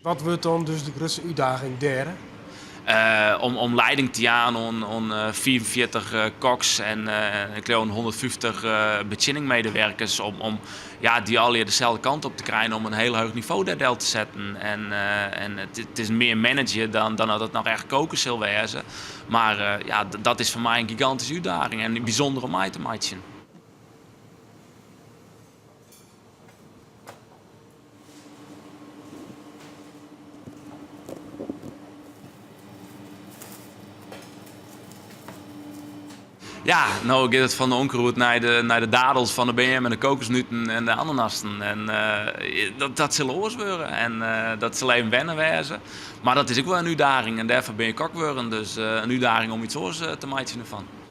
Wat wurdt dan dus de grutste útdaging dêr? Om leiding te jaan oan 45 koks en ik leau 150 betsjinningmedewerkers om ja, dy allegear deselde kant op te krijen om in hiel heech nivo dêr del te setten. En it is mear managen dan dat it noch echt koken sil wêze. Mar ja, dat is foar my in gigantyske útdaging en bysûnder om mei te meitsjen. Ja, no giet it fan de onkruid nei de dadels fan de beam en de kokosnuten en de ananassen. En dat sil oars wurde en dat sil even wenne wêze. Mar dat is ek wol in útdaging en dêrfoar bin je kok wurden. Dus in útdaging om yts oars te meitsjen derfan.